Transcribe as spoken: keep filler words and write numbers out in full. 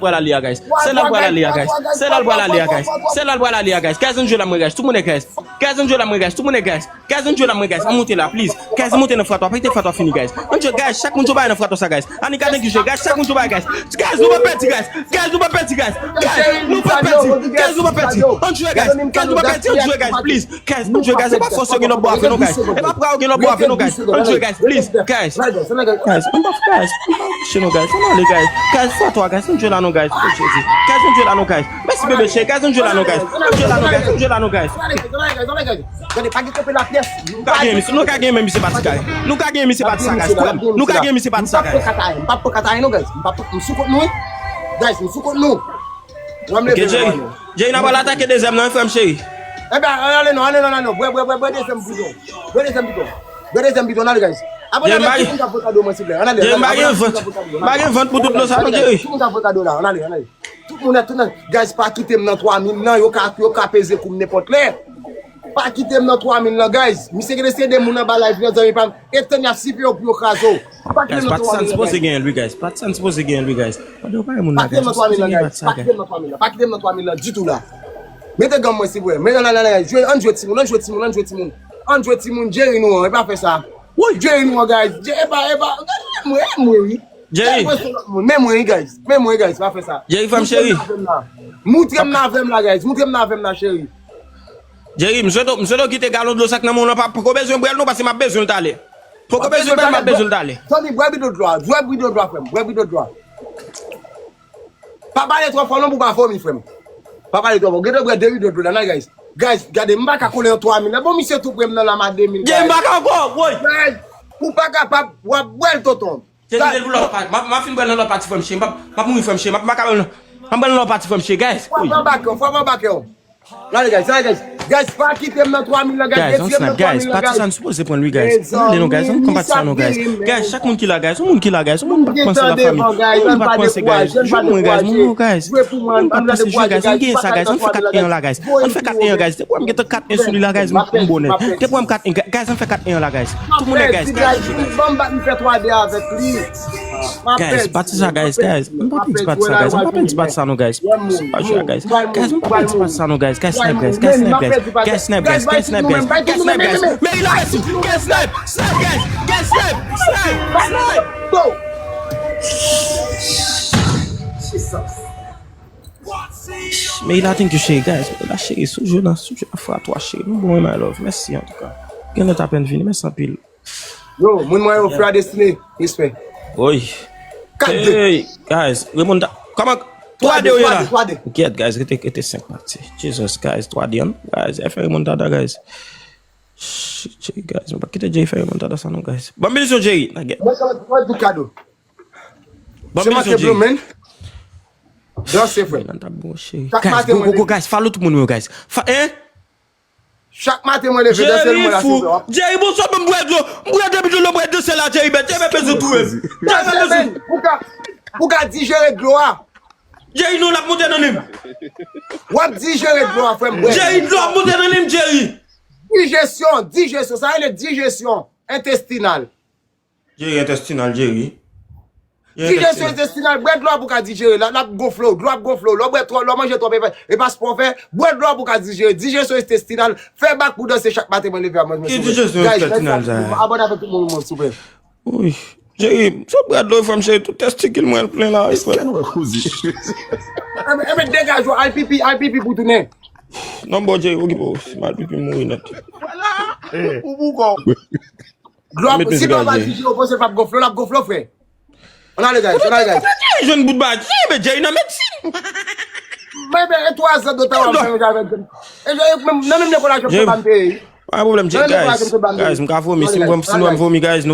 pral ale a, guys. Se la l pral ale a, guys. Se la l pral ale a, guys. Se la l pral ale a, guys. Guys, ann jwe la mwen, guys. Tout moun e guys. Guys, ann jwe la mwen, guys. Tout moun e guys. Guys, ann jwe la mwen, guys. Ann monte la, please. Guys, ann monte nan fratwa. Pa kite fratwa fini, guys. Ann jwe, guys. Chak moun jwe bagay nan fratwa sa, guys. Anika, thank you, jwe. Guys, chak moun jwe bagay, guys. Guys, nou pa pèdi, guys. Guys, nou pa pèdi, guys. Guys, nou pa pèdi. Guys, nou pa pèdi. Ann jwe, guys. Guys, nou pa pèdi. Ann jwe, guys, please. Guys, ann jwe, guys. E pa fòs yo gen lòt bò a fè non, guys. E pa pra yo gen lòt bò a fè non, guys. Ann jwe, guys, please. Guys. Guys, ann pa, guys, ann pa touche nou, guys. Ann ale, guys. Guys, fwa twa, guys, ann jwe la non, guys. Oh, Jezi. Guys, ann jwe la non, guys. Mèsi, bebe cheri. Guys, ann jwe la non, guys. Ann jwe la non, guys. Ann jwe la non, guys. Gade, pa gen kanpe la pyès. Nou ka gen misye, nou ka gen men misye pati kay. Nou ka gen misye pati sa, guys. Nou ka gen misye pati sa, guys. M p ap pran kataye, m p ap pran kataye non, guys. M p ap, m sou kont nou, wi. Guys, m sou kont nou. Ok, Jerry. Jerry, n a pral atake dezyèm nan, wi, frè m cheri. Enben, ale non, ale non, ale non. Bwè, bwè, bwè, bwè dezyèm bidon. Bwè dezyèm bidon. Bwè dezyèm bidon, n ale, guys. Abone avèk tout moun k ap vote kado mwen, silvouplè. N ale, n ale. Abone avèk tout moun k ap vote kado. N ale, n ale. Tout moun k ap vote kado la, n ale, n ale. Tout moun nan, tout nan. Guys, pa kite m nan twa mil nan, yo ka, yo ka peze kou m nenpòt lè. Pa kite m nan twa mil nan, guys. Misye gen de se de moun anba live nan, zanmi pa m. Etann y ap sipe yo pou yo kraze w. Pa kite m nan twa mil nan, guys. Pati sa n sipoze genyen l wi, guys. Pati sa n sipoze genyen l wi, guys. Tande yo pa gen moun la, guys. Pa kite m nan twa mil nan, guys. Pa kite m nan twa mil nan, pa kite m nan twa mil nan ditou la. Mete gang mwen, silvouplè. Mete nan, nan, nan, jwe, ann jwe timoun, ann jwe timoun, ann jwe timoun. Ann jwe timoun, Jerry nou an, e pa fè sa. Jerry nou an, guys. Je-, e pa, e pa, men mwen, men mwen, wi. Jerry. Men mwen, guys. Men mwen, guys. Pa fè sa. Jerry, frè m cheri. Moutre m nan avè m la, guys. Moutre m nan avè m la, cheri. Jerry, m swete, m swete w kite galon dlo sa k nan men w lan, pa, poko bezwen bwè l non, paske m ap bezwen l talè. Poko bezwen bwè l, m ap bezwen l talè. Zanmi, bwè bidon dlo a. Bwè bidon dlo a, frè m. Bwè bidon dlo a. Pa pale twò fò non pou w pa vomi, frè m. Pa pale twò fò. Gen dwa bwè de bidon dlo la, nan, guys. Guys, gade, m pa ka kole an twa mil la. Bon, misye tou pre m nan la, m a de mil, guys. Jerry, m pa ka ankò, woy. Guys, ou pa kapab, w ap bwè l, tonton. Se kite l pou lòt pati. M ap, m ap fin bwè l nan lòt pati, frè m cheri. M ap, m ap mouri, frè m cheri. M ap, m ap bwè l nan lòt pati, frè m cheri, guys. Fwa pa bakè, fwa pa bakè. N ale, guys, n ale, guys. Guys, pa kite m nan twa mil lan, guys. Guys, on snap, guys. Pati sa n sipoze pran l wi, guys. Ann ale non, guys. Ann pran pati sa non, guys. Guys, chak moun ki la, guys. On moun ki la, guys. On moun pa t panse la fanmi. On moun pa t panse, guys. Jwe mwen, guys. Moun mwen, guys. On moun pa t panse jwe, guys. Ann genyen sa, guys. Ann fè kat en an la, guys. Ann fè kat en an, guys. Depi w ap gen kat en sou li la, guys, m, m bonè. Depi w ap kat en, guys, ann fè kat en an la, guys. Tout moun nèt, guys, guys. Ban m bat, m fè twa de avèk li. Guys, pati sa, guys, guys. M pa pèdi pati sa, guys. M pa pèdi pati sa, non, guys. M pa jwe, guys. Guys, m pa pèdi pati sa, non, guys. Guys, snipe, guys. Guys, snipe, guys. Guys, snipe, guys. Guys, snipe, guys. Guys, snipe, guys. Men il a reçu. Guys, snipe. Snipe, guys. Guys, snipe. Snipe. Snipe. Men il a thank you, cheri, guys. Men il a cheri, sou jeu nan, sou jeu nan fwa twa, cheri. Nou bon, wi, my love. Mèsi, antouka. Gen lòt apèn vini, mèsi anpil. Yo, moun mwen yo, frè Destiné, respè. Woy. Kat de. Hey, guys, remonta. Kòman? Twa de, twa de, twa de. Gyèt, guys, rete, rete senk pati. Jesus, guys, twa de, an. Guys, F fè remontada, guys. Shit, Jerry, guys, m pa kite Jerry fè remontada sa non, guys. Ban m benediksyon, Jerry. Mwen, mwen, mwen, di kado. Ban m benediksyon, Jerry. Danse, frè. Nan ta bon, cheri. Guys, go, go, go, guys, follow tout moun yo, guys. Fa-, hein? Chak maten mwen leve, danse l mwen la, silvouplè. Jerry, bonswa, ban m bwè dlo. M bwè de bidon dlo, m bwè de sèl la, Jerry, bèt. Jerry, bèt bezwen touye m. Jerry, bèt bezwen. Pou ka, pou ka dijere dlo a. Jerry, non, l ap monte nan men m. W ap dijere dlo a, frè m, bwè. Jerry, dlo ap monte nan men m, Jerry. Dijesyon, dijesyon, sa rele dijesyon entestinal. Jerry, entestinal, Jerry. Dijesyon entestinal, bwè dlo a pou ka dijere, l ap, l ap gonfle w, dlo ap gonfle w, lè w bwè twòp, lè w manje twòp, e pa, e pa spò w fè, bwè dlo a pou ka dijere, dijesyon entestinal, fè bak pou danse chak maten mwen leve a mwen. Ki dijesyon entestinal sa? Abone avèk tout moun, silvouplè. Wi. Jerry, se bwè dlo, frè m cheri, tout testikil mwen plen la, frè. Èske nou wè koze? Enben, enben, degaj ou, al pipi, al pipi pou tounen. Non, bon, Jerry, okipe w, si m al pipi, m mouri nèt. Ou pou kò. Dlo ap, si dlo ap pa dijere, w panse l p ap gonfle w, l ap gonfle w, frè. Ann ale, guys, ann ale, guys. Kote Jerry jwenn bout bagay? Jerry, men Jerry nan medsin. Men, men, e twa zan de tan w ap fè yon jan avèk Jerry. E, e, menm, nan menm lekòl la, Jean Claude ban m peye. Pa gen pwoblèm, Jerry, guys. Guys, m ka vomi. Si m, si m vomi, guys, nou